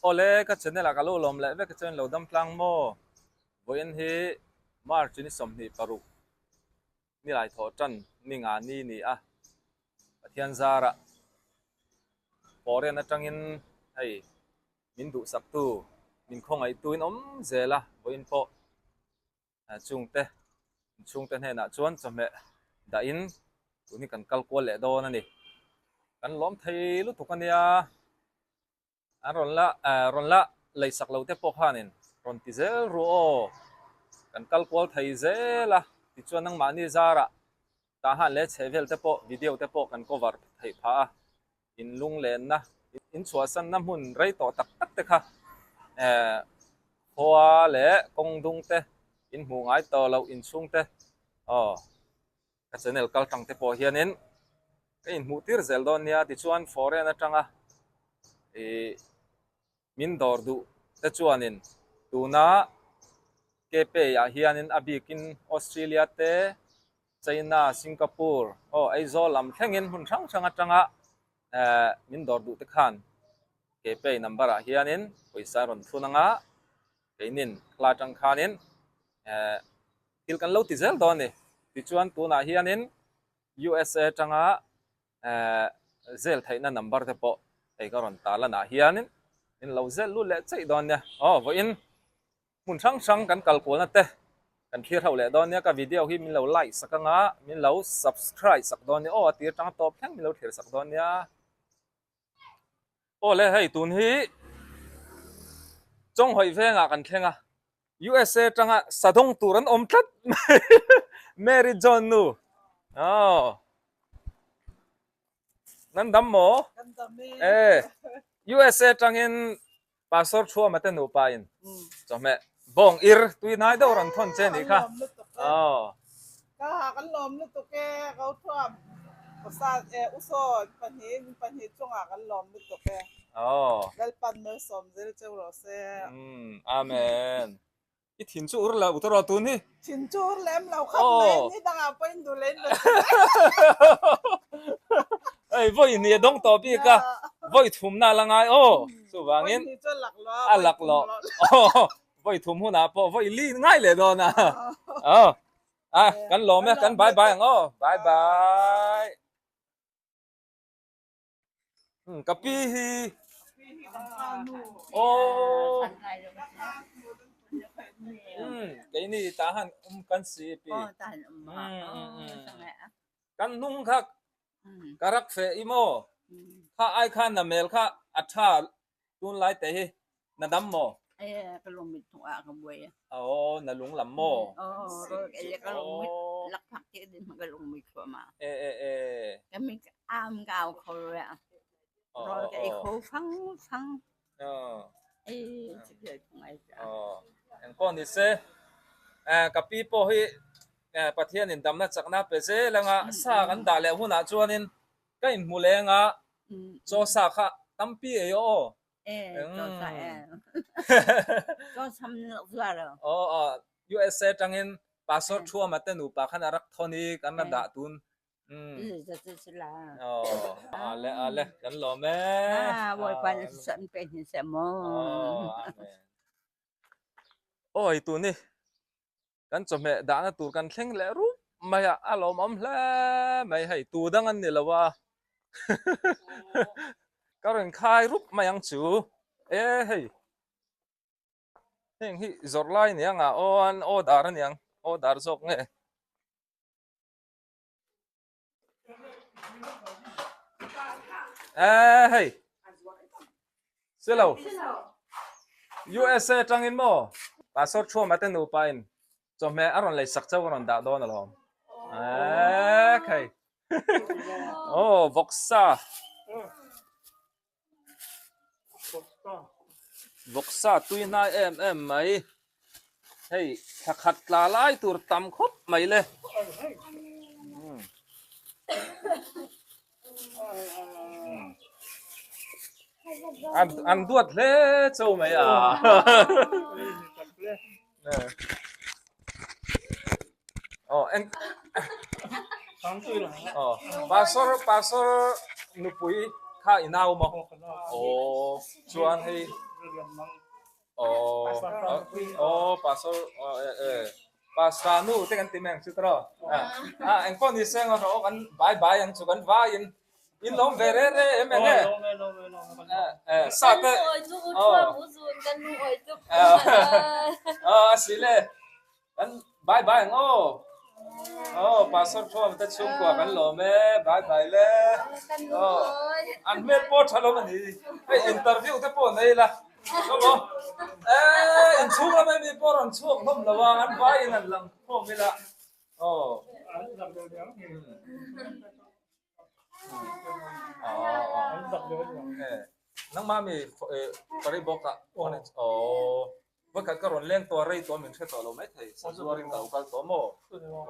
Awle ka channel ah ka lo lawm leh vek chuan lo dam tlang maw? Vawiin hi March ni 26 nilai thawh tan ni nga ni ni a, Pathian zarah foreign atangin hei min duhsaktu min khawngaihtu in awm zel a, vawiin pawh chungte chhungte hnenah chuan chawhmeh dahin tun hi kan kal kual leh dawn a ni. Kan lawm thei lutuk a nia, an rawn la eh rawn la leisak lo te pawh khanin rawn ti zel ru aw, kan kal kual thei zel a tichuan nangmahni zarah tah han leh chhehvel te pawh video te pawh kan cover theih phah a. In lunglenna, in chhuahsanna hmun rei tawh tak tak te kha eh khua leh kawng dung te in hmuh ngai tawh loh inchhung te aw ka channel kal tang te pawh hianin ka inhmuh tir zel dawn nia tichuan foreign atanga ih min dawr duh te chuanin tuna Kpay ah hianin a bikin Australia te China, Singapore aw Aizawl lam thlengin hmun hrang hrang atanga eh min dawr duh te khan Kpay number ah hianin pawisa a rawn thlun anga keinin hla atang khanin eh thil kan lo ti zel dawn a ni. Tichuan tunah hianin USA atanga eh zel theihna number te pawh hei ka rawn tarlan ah hianin min lo zel lut leh cheih dawn nia. Aw vawiin Hmun hrang hrang kan kal kualna te kan thlir ho leh dawn nia, ka video hi min lo like sak anga min lo subscribe sak dawn nia aw a tir tang tawp thleng min lo thlir sak dawn nia. Aw le hei tun hi Chawnghawi vengah kan thleng a, USA tanga sadawng tur an awm tlat mai Mary John nu aw. Nan dam maw? Kan dam e. E USA tangin Pastor Thuama te nupa in chawhmeh bawng ir tui hnai deuh rawn thawn che nih kha. Kan lawm lutuk e. Aw. Ka ha kan lawm lutuk e Kau Thuam Pasal e Usawn pahnih in pahnih chungah kan lawm lutuk e. Aw. Lalpan malsawm zel cheu rawh se. Umm Amen. I thin chu ur lo ta rawh tun hi. Thin chu ur lem lo khat mai ni dangah pawh in duh leh in rawn ti mai. Hei vawi hnih a dawng tawh bik a, vawi thumna a la ngai aw. Chuvangin Vawi hnih chu a lak lo a lak lo. Vawi thum hunah pawh vawi li ngai leh dawn a. Aw a kan lawm e kan bye bye ang aw. Bye bye. Ka pi hi aw keini tah han awm kan si pi kan hnung kha ka rak feh i maw kha ai khan na mel kha a tha tunlai te hi Na dam maw? Eh, ka lung mit tung ah ka buai. Oh, na lung lam maw? Oh, eh, ka lung mit lakphak te din ka lung mit khua ma. Eh, eh, eh. Ka mit am ka au kho re. Rol ka ei kho fang fang. Oh. Eh, chi thung ai cha. Oh. Eng pawh ni se. Eh, ka pi pawh hi eh Pathian in damna chakna pe zel anga sa kan dah leh hunah chuanin ka inhmu leng a chaw sa kha tampi ei aw. USA tangin Pastor Thuama te nupa khan a rak thawn i kan ra dah tun. Ale ale kan lawm e. Awi tun hi kan chawhmeh dahna tur kan thleng leh rup mai a, a lawmawm hle mai hei tu dang an ni lo a ka rawn khai rup mai ang chu e hei heng hi zawrh lai ni ang a aw an order a niang order zawk nge. Eh hei. Silo. USA tangin maw? Pastor Thuama te nupa in chawhmeh a rawn lei sak chauh a rawn dah dawn alawm. Eh khai. Oh vawksa. Vawksa tui hnai em em mai. Hei thla khat tla lai tur tam khawp mai le. An an duat hle chau mai a. Aw eng aw pastor pastor nupui kha i nau maw? Aw chuan hei. Aw aw pastor pastor nu te kan ti mai ang chu tawh a eng pawh ni se ang rawh kan bai bai ang chu kan vaiin in lawm ve re re em eng e sa te aw a si le Kan bye bye ang aw. Aw pastor thuam te chhungkua kan lawm e bye bye le. Aw an hmel pawh tha lo ani. Hei interview te pawh nei la. Aw eh inchhung lam emi pawh rawn chhuak hlawm lo a an vai in an lang khawm ila. Aw. Nangmah mi Paris bawk ah aw vawikhat ka rawn leng tawh a rei tawh min hre tawh lo maithei sazuarin ka lo kal tawh maw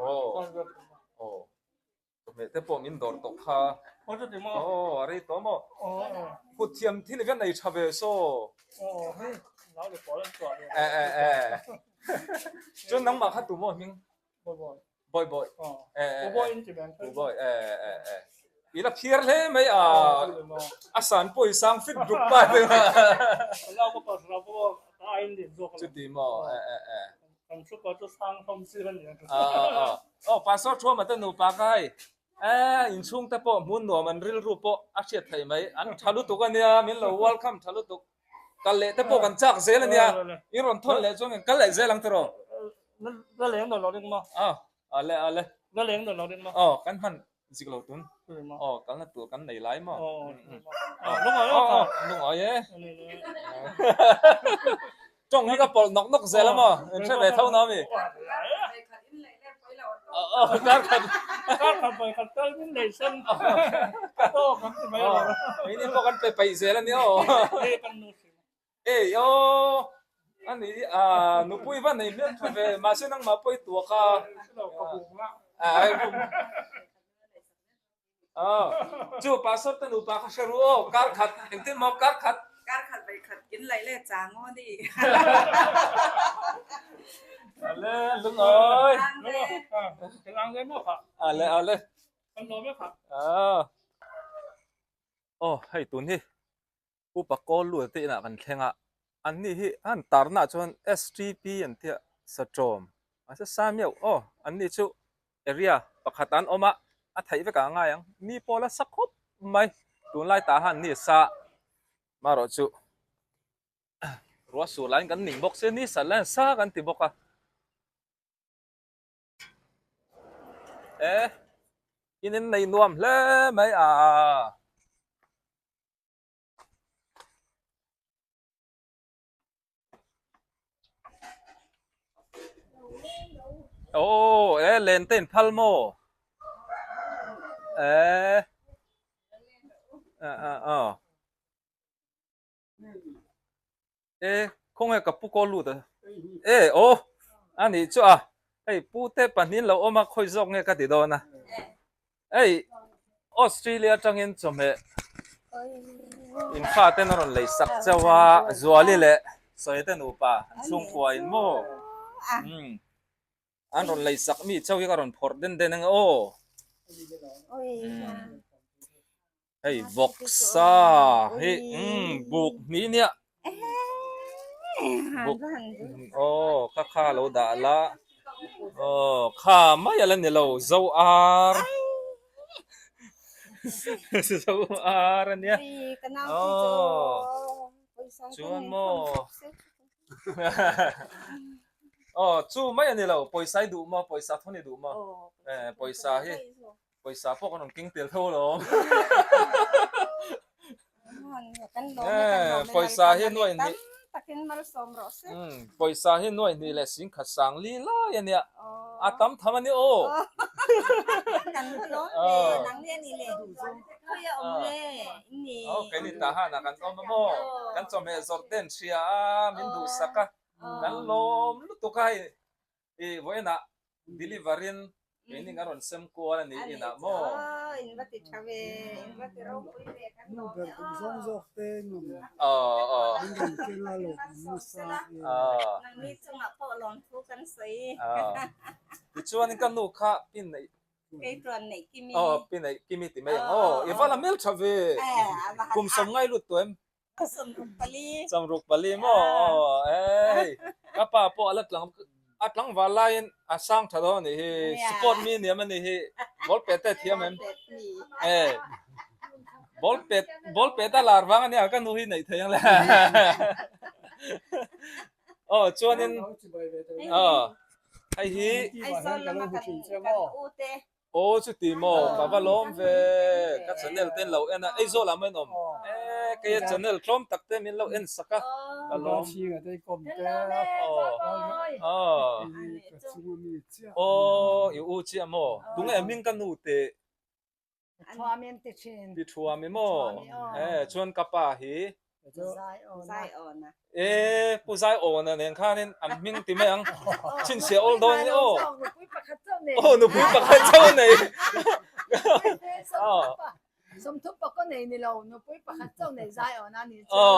aw aw chawhmeh te pawh min dawr tawh kha aw a rei tawh maw kut thiam thil hi ka nei tha ve saw eh eh eh chuan nangmah kha tu maw hming Bawi bawi. Eh eh. Bawi eh eh eh. I la phiar hle mai a. A san pawh i sang fit dup pa te. Chuti maw eh eh eh. Aw pastor Thuama te nupa kha hei eh inchhung te pawh hmun nuam an rilru pawh a hriat theih mai an tha lutuk ania min lo welcome tha lutuk. Kal leh te pawh kan chak zel ania, i rawn thawn leh chuan kan kal leh zel ang tiraw? La leng dawn lo ring maw? Aw, ale ale. La leng dawn lo ring maw? Aw, kan hman zik lo tun. Aw, kalna tur kan nei lai maw? Aw, lungawi aw kha. Lungawi e. Tawng hi ka pawlh nawk nawk zel a maw? In hre ve tho na mi? Kar khat. Kar khat vawi khat tal min nei sen. Ka tawk ang ti mai alawm. Keini pawh kan pe paih zel a nia aw. Hei kan nu hrim. Ei aw ani a nupui va nei hmel tha ve mahse nangmah pawh i tuak a. Ka bum a. Aw, chu pastor te nupa kha hre ru aw, kar khat, engtin maw kar khat. Kar khat vawi khat kin laih le chang aw ni. Ale lungawi. Ang le maw kha. Ale ale. Kan lawm e kha. Aw. Aw hei tun hi Upa kawl lut te inah kan thleng a, anni hi an tarna ah chuan STP an tia Satawm a se sa miau aw anni chu area pakhat an awm a, a theih vek ah a ngai ang, mi pawh la sa khawp mai tunlai tah khan anni sa marawh chu ruah sur laiin kan ning bawk sia ni sat laiin sa kan ti bawk a. E in in nei nuam hle mai a. Aw e len te in phal maw e a a a e khawnge ka pu kawl lut a e aw a nih chu a hei pu te pahnih an lo awm a khawi zawk nge ka ti dawn a hei Australia atangin chawhmeh in fa ten a rawn lei sak chauh a Zuali leh Sawite nupa an chhungkua in maw umm an rawn lei sak mi chauh hi ka rawn phawrh den den ang aw umm. Hei vawksa hi umm buk hnih nia buk aw kha kha lo dah la aw kha mai a la ni lo zo ar zo ar a nia aw chuan maw aw chu mai a ni lo pawisa i duh maw pawisa thawn i duh maw eh pawisa hi. Pawisa pawh kan rawn keng tel tho alawm. Pawisa hi nuai hnih pawisa hi nuai hnih leh sing khat sang li lai a nia. A tam tham a nia aw. Aw keini tah hanah kan awm a maw. Kan chawhmeh zawrh te an hria a, min duhsak a, kan lawm lutuk a hei. I vawiinah deliver in keini kan rawn sem kual a ni inah maw? Aw in va ti tha ve, in va ti ropui ve kan lawm e aw. Zawng zawk te nun Aw aw. an rawn keng a lo awm nasa e. Aw. Nangni chungah pawh lawmthu kan sawi. Aw. Tichuanin ka nu kha pin neih Kei tuan neih kimi. Aw pin neih kimi ti mai ang aw. I va la hmel tha ve. Kum sawm ngai lut tawh em? 60. 64 maw? Aw hei ka pa pawh a la tlang a tlangval laiin a sang tha dawn a nih hi sport mi niam a nih hi ball pet te a thiam em? E ball pet ball pet a lar vang a nia ka nu hi neih thei ang le aw chuanin aw hei hi Aw chuti maw ka va lawm ve ka channel te lo en a Aizawl ah maw en awm e keia channel tlawm tak te min lo en sak a ka lawm aw aw i u chiah maw tunge hming ka nu te Ti thuam i maw? E chuan ka pa hi E Pu Zaiawna nen khanin an hming ti mai ang chhinchhiah awl dawn in aw. Aw nupui pakhat chauh nei. Aw.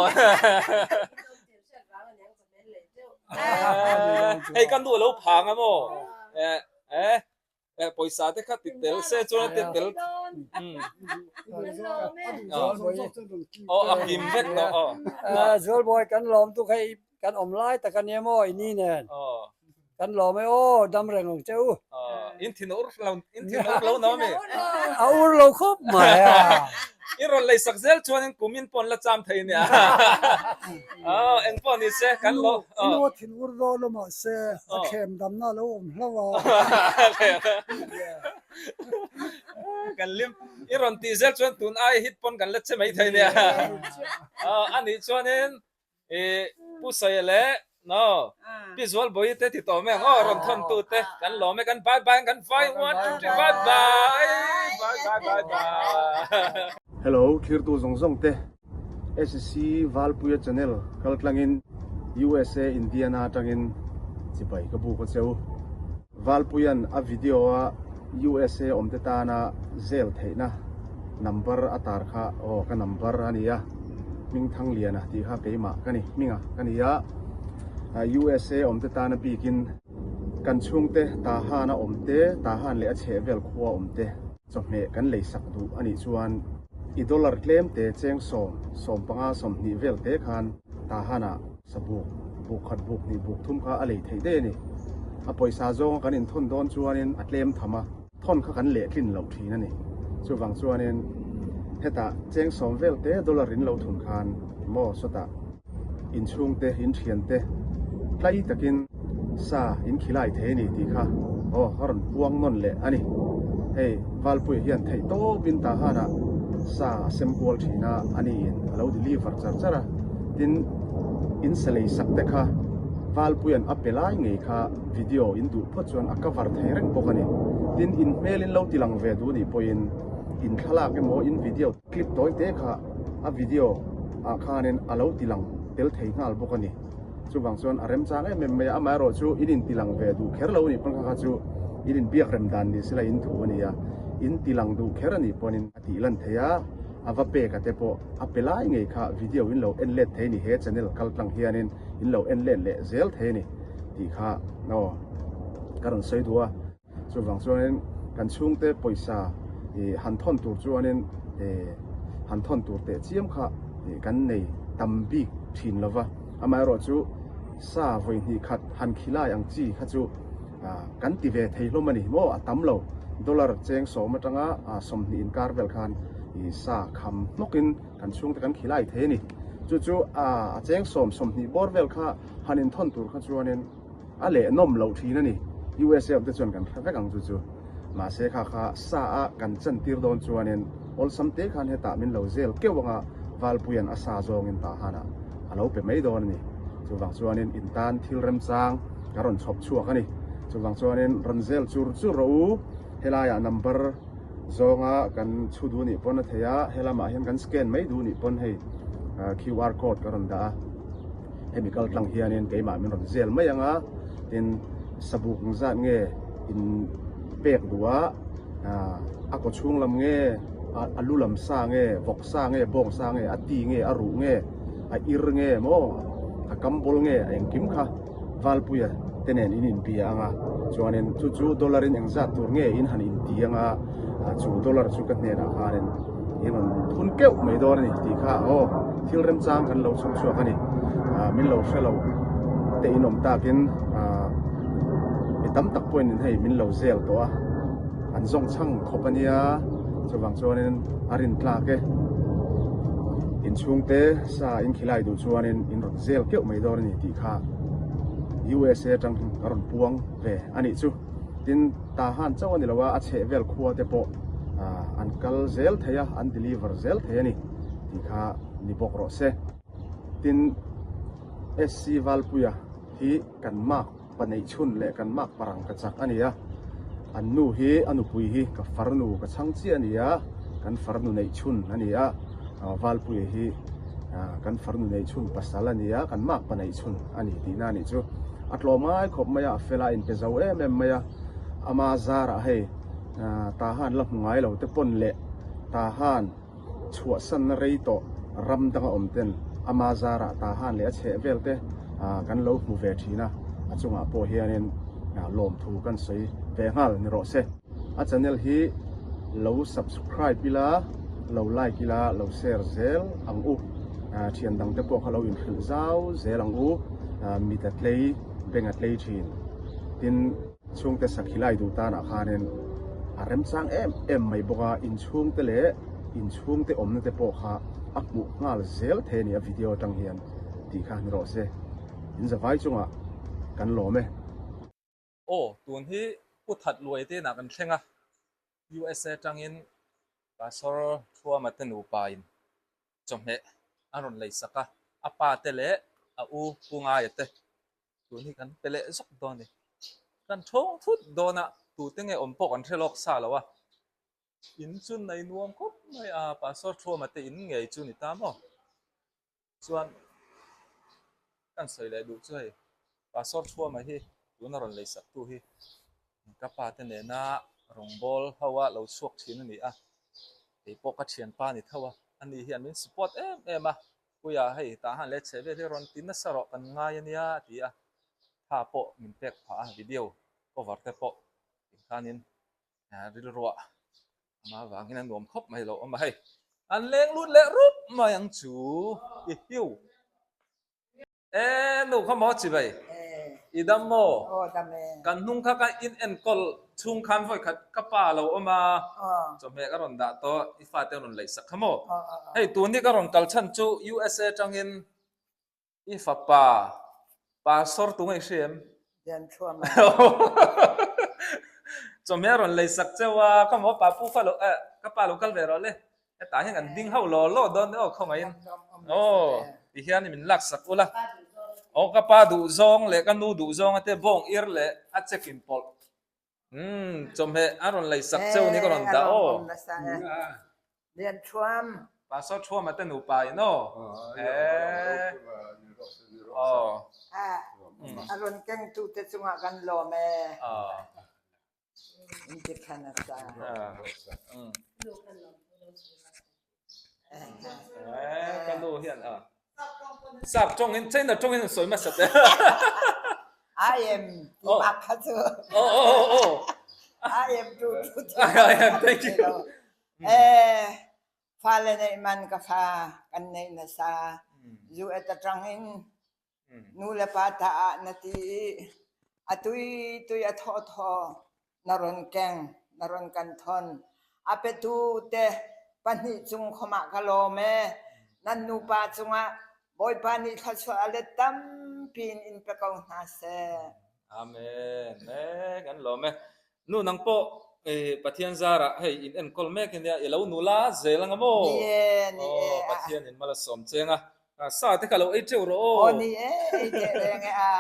Hei ka nu a lo phang a maw? E Eh pawisa te kha ti tel se chuan a ti tel aw a kim vek tawh aw. Zualbawi kan lawm tu kha i kan awm lai tak a nia maw i ni nen kan lawm e aw dam reng ang che u. In thin a ur lo in thin a ur lo no ami? A ur lo khawp mai a. I rawn lei sak zel chuan in kum in pawn la cham thei nia. Aw eng pawh ni se kan lo. I nu a thin ur dawn a mahse a thlem damna a lo awm hlauh a. Kan lim i rawn tih zel chuan tun ai hit pawn kan la che mai thei nia. Aw anih chuanin i Pu Saia leh no Pi Zualbawi te ti tawh mai ang aw rawn thawn tu te kan lawm e kan bye bye ang kan vai one two three bye bye bye bye bye bye. Hello thirtu zawng zawng te SC Valpuia channel kal tlangin USA Indiana atangin chibai ka buk a cheu. Valpuia'n a video a USA awmte tana zel theihna number a tar kha aw ka number a nia Hmingthangliana tih kha keimah ka ni hminga ka ni a USA awmte tana bikin kan chhungte Tahan a awmte Tahan leh a chhehvel khua awmte Chawhmeh kan lei sak duh a nih chuan i dollar tlem te cheng sawm, 15, 20 vel te khan Tahan-ah sabuk, buk khat buk hnih buk thum kha a lei theih daih a ni. A pawisa zawnga kan inthawn dawn chuanin a tlem tham a, thawn kha kan lehtlin loh thin a ni. Chuvang chuanin hetah cheng sawm vel te dollar in lo thun khan maw sawtah inchhungte, inthiante tlai takin sa in khilai thei a ni tih kha aw a rawn puang nawn leh a ni. Hei Valpuia hian theih tawpin Tahanah sa a sem kual thin a, a niin a lo deliver char char a. Tin, in sa lei sak te kha Valpuia'n a pe lai ngei kha video in duh phawt chuan a cover thei reng bawk a ni. Tin, in hmel in lo ti lang ve duh nih pawhin in thlalak emaw in video Clip tawi te kha a video ah khanin a lo ti lang tel thei nghal bawk a ni. Chuvang chuan a remchang em em mai a, amaherawh chu in inti lang ve duh kher lo a nih pawn kha kha chu in inbiak rem dan ni sela in thu a ni a, in ti lang duh kher a nih pawnin a tih lan thei a, a va pek a te pawh a pe lai ngei kha video in lo en let thei a ni, he channel kal tlang hianin in lo en let leh zel thei a ni tih kha aw ka rawn sawi duh a. Chuvang chuanin kan chhungte pawisa ih han thawn tur chuanin ih han thawn tur teh chiam kha ih kan nei tam bik thin lo va. Amaherawh chu sa vawi hnih khat han khilai ang chi kha chu ah kan ti ve thei hlawm a ni maw a tam lo. Dollar cheng sawm atanga ah 20 inkar vel khan ih sa kham hnawkin kan chhungte kan khilai thei a ni. Chu chu ah a cheng sawm 20 bawr vel kha han inthawn tur kha chuanin A leh nawm loh thin a ni. USA awm te chuan kan hre vek ang chu chu. Mahse kha kha sa a kan chan tir dawn chuanin awlsam te khan hetah min lo zel keuh anga Valpuia'n a sa zawngin tah hanah a lo pe mai dawn a ni. Chuvang chuanin in tan thil remchang ka rawn chhawp chhuak a ni. Chuvang chuanin rawn zel chur chur rawh u. Helaiah number zawnga kan chhu duh nih pawn a thei a, helamah hian kan scan mai duh nih pawn hei QR code ka rawn dah a. Hemi kal tlang hianin keimah min rawn zel mai ang a, tin sabuk ang zat nge in pek duh a, a kaw chhung lam nge, a lu lam sa nge, vawk sa nge, bawng sa nge, a ti nge, a ruh nge, a ir nge maw, a kam bawl nge, a engkim kha Valpuia te nen in inbia ang a, chuanin chu chu dollar in engzat tur nge in han inti ang a, chu dollar chu ka hnenah khanin in rawn thun keuh mai dawn a ni tih kha aw. Thil remchang kan lo chhawp chhuak a ni. Min lo hre lo te in awm takin mi tam tak pawhin hei min lo zel tawh a, an zawng chhang khawp a nia. Chuvang chuanin a rin tlak e. Inchhungte sa in khilai duh chuanin in rawn zel keuh mai dawn a ni tih kha USA atang ka rawn puang ve a nih chu. Tin, Tahan chauh a ni lo a, a chheh vel khua te pawh an kal zel thei a, an deliver zel thei a ni tih kha ni bawk rawh se. Tin, SC Valpuia hi kan mark pa neih chhun leh kan mark parang ka chak a ni a, an nu hi a nupui hi ka farnu ka chhang chiah a ni a, kan farnu neih chhun a ni a, Valpuia hi kan farnu neih chhun pasal a ni a, kan mark pa neih chhun a ni tihna a nih chu. A tlawm ngai khawp mai a, a fel a, a inpe zo em em mai a, ama zarah hei Tahan la hmu ngai lo te pawn leh Tahan chhuahsanna rei tawh ram danga awm ten ama zarah Tahan leh a chheh vel te kan lo hmu ve thin a, a chungah pawh hianin lawmthu kan sawi ve nghal ni rawh se. A channel hi lo subscribe ila, lo like ila, lo share zel ang u. Thian dang te pawh kha lo inhrilh zau zel ang u. Mit a tlei, beng a tlei thin. Tin, chhungte sakhilai duh tanah khanin a remchang em em mai bawk a, inchhungte leh inchhungte awmna te pawh kha a hmuh nghal zel thei a ni a video atang hian tih kha ni rawh se. In zavai chungah kan lawm e. Aw, tun hi Pu That Luai te inah kan thleng a, USA atangin Pastor Thuama te nupa in chawhmeh an rawn lei sak a, a pa te leh a u Pu Ngaia te tun hi kan pe leh zawk dawn a ni. Kan thawng thut dawn a, tute nge awm pawh kan hre lawk sa lo a, in chu nei nuam khawp mai a, Pastor Thuama te in ngei chu ni ta maw? Chuan kan sawi leh duh chu hei Pastor Thuama hi tuna rawn lei sak tu hi ka pa te nena rawngbâwl ho a lo chhuak thin a ni a, kei pawh ka thianpa a ni tho a, ani hian min support em em a, Puia hei tah han leh chheh vel hi rawn ti nasa rawh kan ngai a nia a ti a, tha pawh min pek phah a video cover te pawh tikhanin rilruah Ama vangin a nuam khawp mai lo awm a hei. An leng lut leh rup mai ang chu i hiu. E nu kha maw chi bai? I dam maw? Kan hnung kha ka in enkawl chhung khan vawi khat ka pa lo awm a, chawhmeh ka rawn dah tawh i fate rawn leih sak kha maw? Hei tun hi ka rawn kal chhan chu USA tangin I fapa pastor tu nge i hria em? Lian Thuam a. Chawhmeh a rawn lei sak cheu a, ka maw pa pu kha lo eh ka pa lo kal ve rawh le. Hetah hian kan ding hauh law law dawn aw khawngaihin. Aw ti hian min lak sak ula. Aw ka pa duh zawng leh ka nu duh zawng ate bawng ir leh a check in pawlh. Umm chawhmeh a rawn lei sak cheu ni ka rawn dah aw. Lian Thuam. Pastor Thuama te nupa in aw. Eeh. Aw. A rawn kengtu te chungah kan lawm e. In ti khan a sa. Eeh ka nu hian a. Sap tawng in China tawng in an sawi hmasa te. I am ti bak kha chu. Oh oh oh oh. I am tu tu ti. I am thank you. Eh fale neih man ka fa kan nei nasa. Zu et atang in Nu le pa ta ah na ti i a tui tui a thaw thaw na rawn keng, na rawn kan thon. A petu te pahnih cung khom ah ka lawm ee. Nan nupa cungah Bawipa nih thluachuah a let tampi in in pe ko hna seh. Amen. Eh, kan lawm e. Nu nang pawh Pathian zarah hei in enkawl mek ania i lo nula zel anga maw? Ni e, ni e. Aw, Pathian in mal a sawm cheng a. Sa te kha lo ei teuh rawh aw. Aw ni e, ei teh reng e a.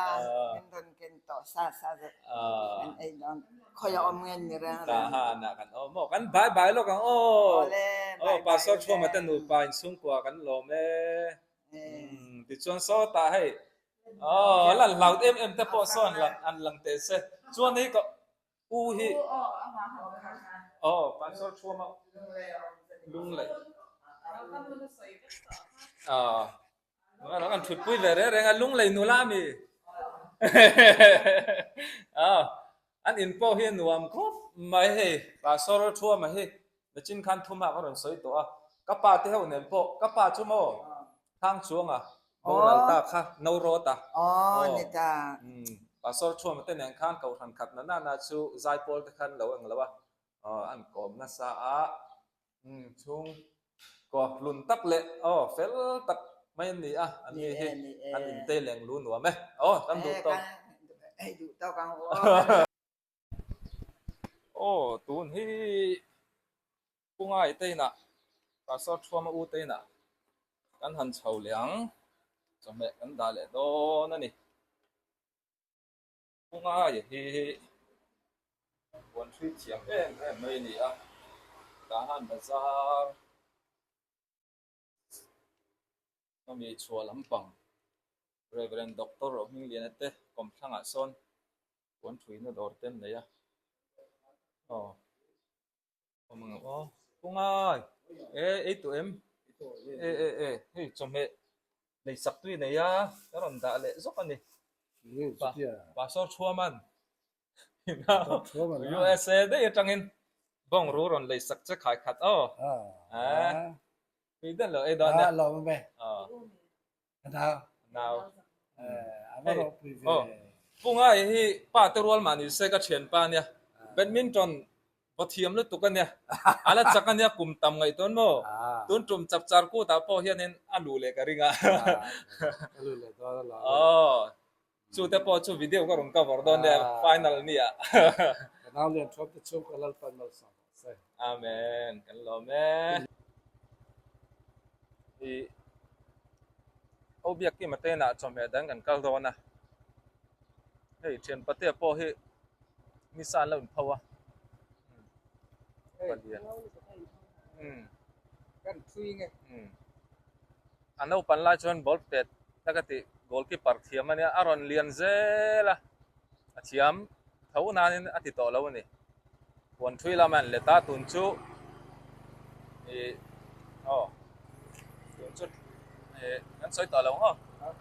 Min rawn ken tawh sa sa zet kan ei dawn. Khawi a awm ngen ni reng reng. Ta han ah kan awm aw. Kan bye bye lawk ang aw. Awle, bye bye. Aw, Pastor Thuama te nupa inchhungkua kan lawm e. Tichuan sawtah hei Aw, lan hlau em em te pawh sawn lang an lang teh se. Chuan hei ka u hi aw pastor thuama lunglei aw an thutpui ve reng reng a lunglei nula ami aw an in pawh hi a nuam khawp mai hei pastor thuama hi nachin khan thum hak a rawn sawi tawh a ka pa te ho nen pawh ka pa chu maw. Thang chuanga boral ta kha no rawt a. Aw ni ta. Pastor Thuama te nen khan kohhran khat na nana chu zaipawl te khan lo eng lo a, an kawm nasa a, chhung kaw hlun tak leh aw fel tak mai an ni a, an ni hi an intei leng lu nuam e. Aw kan duh tawk. Hei duh tawk ang u. Aw tun hi Pu Ngai te inah Pastor Thuama u te inah kan han chho leh ang, chawhmeh kan dah leh dawn a ni. Pu Ngaia hi puan hrui thiam em em mai a ni a, Tahan bazar ami chhuah lampang Reverend Doctor Rohmingliana te kawmthlangah sawn puan thuina dawr te an nei a, aw. Awm ang aw. Pu Ngai, e ei tawh em? E e e, hei chawhmeh nei sak tui nei a, ka rawn dah leh zawk a ni. Pastor Thuaman, USA daih atangin bawng ru rawn lei sak che khai khat aw. Tui den lo ei dawn nia. Nau. Nau. Eh, a va ropui ve. Oh. Pu Ngai hi pa te rual mah ni se ka thian pa nia. Badminton va thiam lutuk a nia. A la chak a nia kum tam ngaih tawn maw? Tun tum chapchar kut ah pawh hianin a luh leh ka ring a. A luh leh dawn a lo. Oh. Chu te pawh chu video ka rawn cover dawn nia final nia. Ka nau lian thuam te chhung ka Lalpan malsawm rawh se. Amen. Kan lawm e. I Obiak Kima te inah chawhmeh dang kan kal dawn a. Hei thian patea pawh hi nisa an lo inpho a. Palian. Umm. Kan thui nge. Umm. A naupan lai chuan ball pet tak a tih goalkeeper thiam a nia a rawn lian zel a a thiam tho nanin a ti tawh lo a ni puan thui lama an let a tun chu ih aw tun chu ih an sawi tawh lo ang aw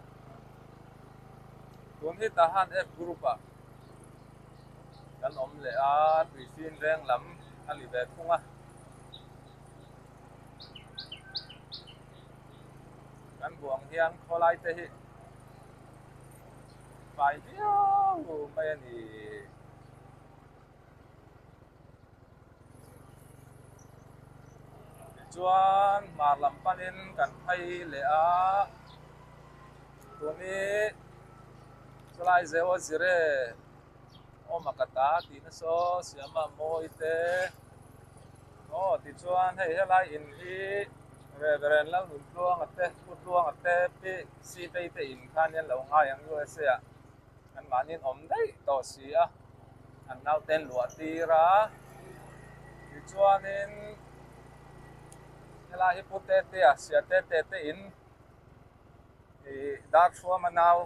tun hi tah han F group ah kan awm leh a tuifin veng lam a ni ve thung a. Kan buang hian khawlai te hi fai viau mai a ni. Tichuan hmar lam panin kan phei leh a, tuni chulai zeu a zir e. Awm a ka ta tih na saw siama mawi te aw tichuan hei helai in hi Reverend Lalnuntluanga te Pu Tluanga te Pi Sitei te in khan hian lo ngai ang USA ah an mahni an awm daih tawh si a an naute an luah tir a tichuanin helai hi Pu Tetea Sia Tete te in Ih Darthuama nau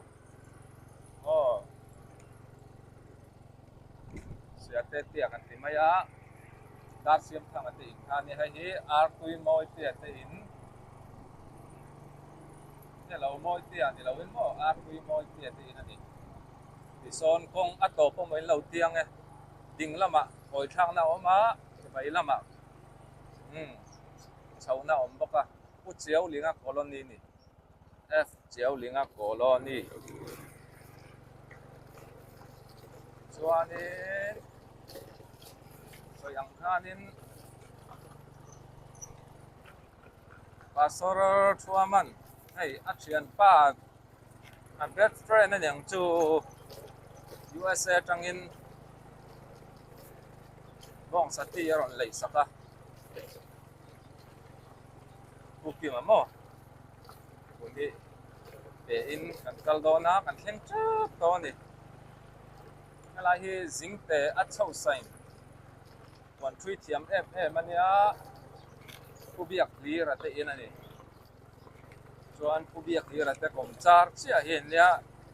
aw Siate tia kan ti mai a Darsiamthanga te in kha a ni hei hi Artui mawi tia te in helo mawi tia ni lo in maw Artui mawi tia te in a ni tisawn kawng a tawp awm in lo tiang e ding lamah hawi thlakna a awm a vei lamah umm chhohna a awm bawk a. Pu Chiaulinga Colony ni. F Chiaulinga Colony. Chuanin sawi ang khanin Pastor Thuaman hei a thianpa a best friend a niang chu USA atangin bawngsa tea a rawn lei sak a. Pu Kima maw tun hi pe in kan kal dawn a kan thleng tep dawn a ni helai hi zingte a chho sain huan thui thiam em em a nia Pu Biak Hlira te in a ni chuan Pu Biak Hlira te kawm char chiah hi an nia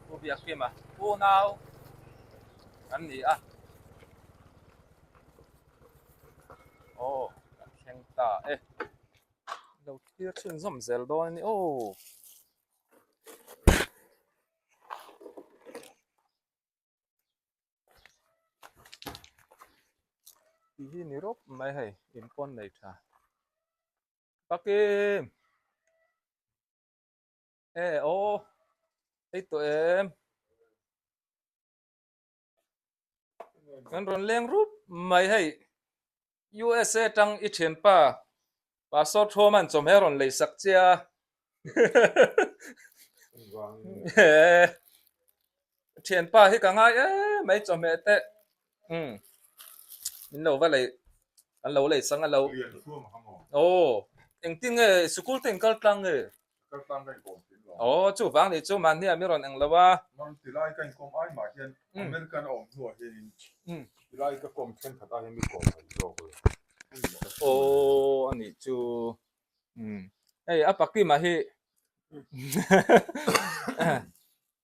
Pu Biak Kima Pu nau an ni a. Aw kan thleng ta e lo thlir chhun zawm zel dawn a ni aw. Tih hi ni rawp mai hei in pawn nei tha. Pakim. E aw hei tawh em kan rawn leng rup mai hei USA tang i thianpa pastor Thuaman chawhmeh a rawn lei sak che a thianpa hi ka ngai em mai chawhmeh te umm min lo va lei an lo lei sang a lo aw engtin nge sikul te in kal tlang nge Kal tlang ka inkawm thin lo. Aw chuvang nih chu mahni ah mi rawn eng lo a. Mang tilai ka inkawm ai mah hian American a awm hnuah hianin tilai ka kawm thenkhat ah hian mi kawm thei zawk lo. Aw a nih chu hei a pakima hi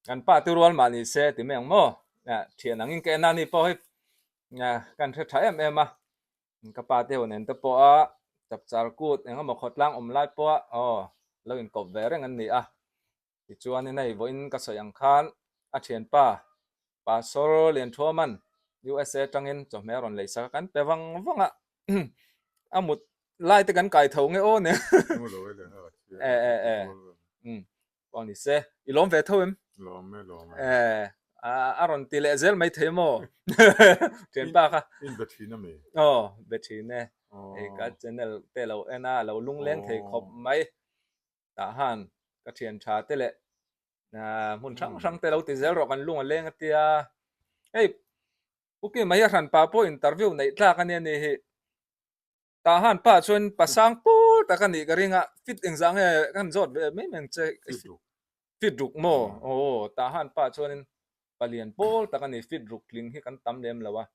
kan pa te rual mah ni se ti mai ang maw thian angin ka en a ni pawh hi kan hre tha em em a. Ka pa te ho nen te pawh a chapchar kut eng emaw khawtlang awm lai pawh a aw lo inkawp ve reng an ni a tichuanin hei vawiin ka sawi ang khan a thianpa Pastor Lianthuaman USA atangin chawhmeh a rawn lei sak a kan pe vang vang a a mut lai te kan kai tho nge aw nen e e e umm Pawh ni se, i lawm ve tho em? Lawm e, lawm e. Eh, a rawn ti leh zel mai thei maw? Thian pa kha. In be thin a mi? Aw, be thin e. Hei ka channel te lo en a, lo lungleng thei khawp mai. Tah han ka thian tha te leh hmun hrang hrang te lo ti zel rawh kan lung a leng a tia. Hei, Pu Kima hi a hran pa pawh interview neih tlak a nia ni hi. Tah han pa chuan pasang pur tak a nih ka ring a, fit engzah nge ka han zawt ve mai mai ang che. Fit ruk. Fit ruk maw? Aw, tah han pa chuanin palian pawl tak a ni, fit ruk tling hi kan tam lem lo a.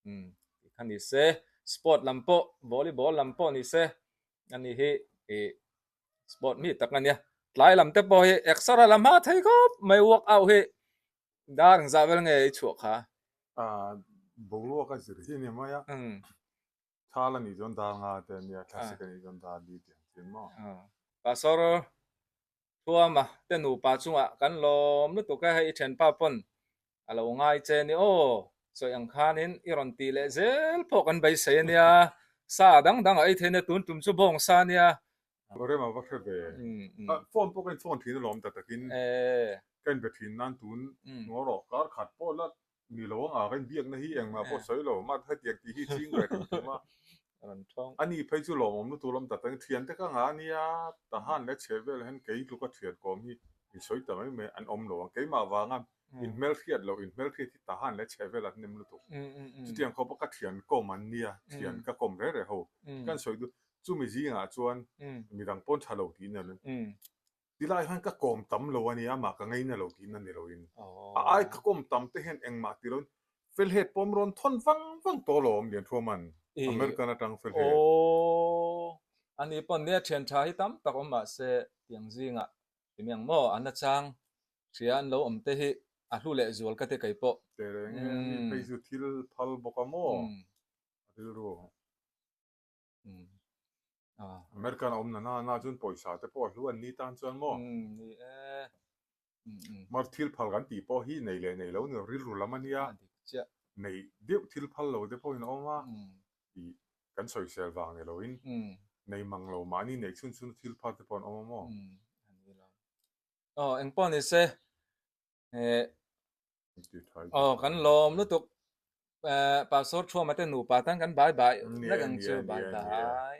Umm, tikha ni se, sport lam pawh, volleyball lam pawh ni se, ani hi ih sport mi tak a nia. Tlai lam te pawh hi exer a la hma thei khawp mai workout hi dar engzah vel nge i chhuah kha? Ah, boruak a zir hi a ni mai a. Umm. Thal a nih chuan dar nga te a nia, thlasik a nih chuan dar li tih ang chin maw? Pastor Thuama te nupa chungah kan lawm lutuk e, hei i thianpa pawn a lo ngai che ni aw, sawi ang khanin i rawn tih leh zel pawh kan beisei a nia, sa dang dang a ei thei nia, tun tum chu bawng sa a nia. Rem a va hre ve, phone pawh ka in phone thin alawm ta takin ka inbe thin nan tun ngaw rawh kar khat pawh la Ni lo ang a, ka inbiakna hi engmah pawh sawi lo, mah hetiang tih hi ching ve hrim hrim a. A ni phei chu lawmawm lutuk lam tak takin thiante ka ngah a nia, Tahan leh chhe vel hian kei tluka thian kawm hi insawi ta mai mai an awm lo ang. Keimah vanga inhmelhriat loh inhmelhriat hi Tahan leh chhe vel an hnem lutuk. Chutiang khawpa ka thian kawm an nia, thian ka kawm reh reh ho. Kan sawi duh, chumi zingah chuan midang pawn tha lo tih nen Tilai hian ka kawm tam lo a nia, amah ka ngaina lo tihna ni loin. A ai ka kawm tam te hian engmah ti loin Felhead pawm rawn thawn vang vang tawh lo awm lian Thuaman, American atang Felhead. Aww, ani pawn nia thian tha hi tam tak awm mahse tiang zingah ti mai ang maw, a nachang hria an lo awm te hi a hlu leh zual ka ti kei pawh. Tehreng e, ani phei chu thil phal bawk a maw, a rilru. American a awm na na na chuan pawisa te pawh a hlu an ni tan chuan maw? Ni e. Mar thil phal kan tih pawh hi nei leh nei lo ni rilru lam a nia. Nei deuh thil phal lo te pawhin a awm a, ih kan sawisel vang ni loin nei mang lo mahni neih chhun chhun thil phal te pawh an awm a maw? Aw engpawh ni se Aw kan lawm lutuk Pastor Thuama te nupa tan kan bai bai vek ang chu bai bai.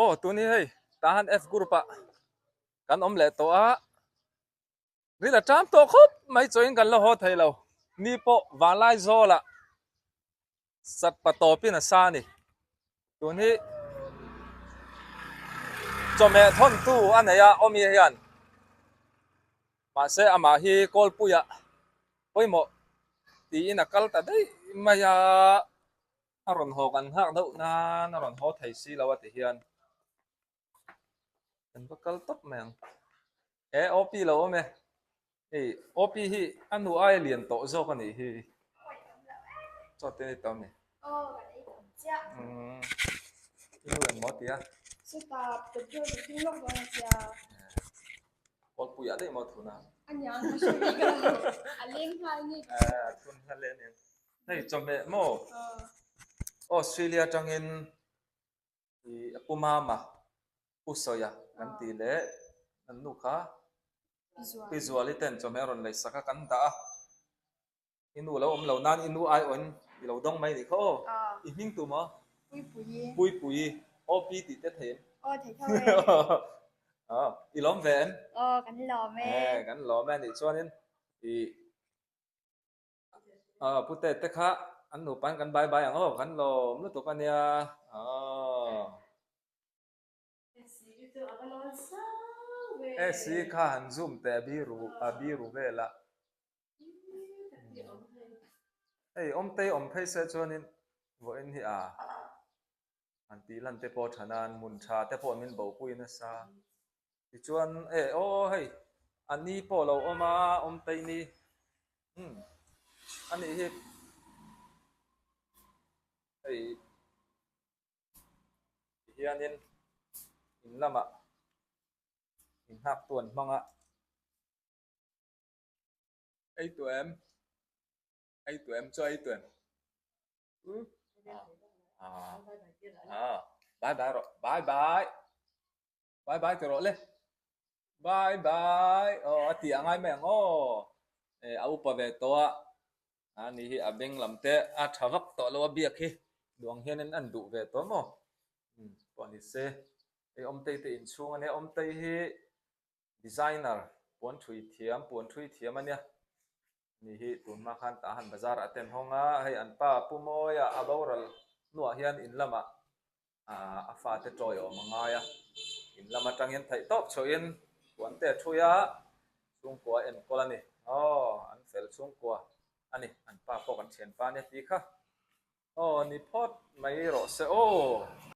Aw tun hi hei tahan F group ah kan awm leh tawh a ril a ṭam tawh khawp mai chawiin kan la haw thei lo ni pawh vanlai zawlah Sat pa tawpin a sa a ni. Tun hi chawhmeh thawntu a nei a awmi hian mahse amah hi kawlpuiah pawimawh tiin a kal ta daih mai a, a rawn haw kan nghak deuh nan a rawn haw thei si lo a ti hian kan va kal tawp mai ang. E OP lo awm e. Hei OP hi a nu aia lian tawh zawk a nih hi. Chaw te ni tawh a ni. Aw kan ei tam chiah. Umm i nu engmaw a ti a? Chutah petrol ka thleng lawk dawn a tia. Kawlpui ah daih maw a thun a? A niang ka hre bik lo. A leng nghal nge ka hre. A thun nghal e a niang. Hei chawhmeh maw? Australia atangin I pu Mama, Pu Sawia kan ti leh. An nu kha Pi Zuali ten chawhmeh a rawn lei sak a kan dah a. I nu lo awm lo nan i nu ai awin i lo dawng mai nih kha aw. I hming tu maw? Puipuii. Puipuii. Aw pi tih te thei em? Aw thei tho e. Aw i lawm ve em? Aw kan lawm e. E kan lawm e nih chuanin i aw pute te kha an nupain kan bye bye ang aw kan lawm lutuk ania aw. SC kha han zoom teh a biru a biru vel a. Hei awmtei awm phei se chuanin vawiin hi a han tih lan te pawh tha nan hmun tha te pawh min bopui nasa. Tichuan e aw hei a ni pawh lo awm a awmtei ni umm a nih hi hei. Tihianin in lamah inghak tu an hmang a. Ei tu em? Ei tu em? Chaw ei tu em? Bye bye rawh. Bye bye. Bye bye ti rawh le. Bye bye. Aw a tih a ngai mai ang aw. Eh a upa ve tawh a. A ni hi a beng lam te a tha vak tawh lo a biak hi. Duang hianin an duh ve tawh maw? Umm pawh ni se. Hei Awmtei te inchhung a nia. Awmtei hi designer puan thui thiam puan thui thiam a nia. Ni hi tun hma khan tah han bazar ah te an hawng a. Hei an pa Pu Mawia a boral hnuah hian in lamah a fate tawi awm a ngai a, in lam atangin theih tawp chhuahin puan te a thui a, chhungkua a enkawl a ni. Aw, an fel chhungkua a ni, an pa pawh kan thianpa nia tih kha. Aw, ni phawt mai rawh se aw.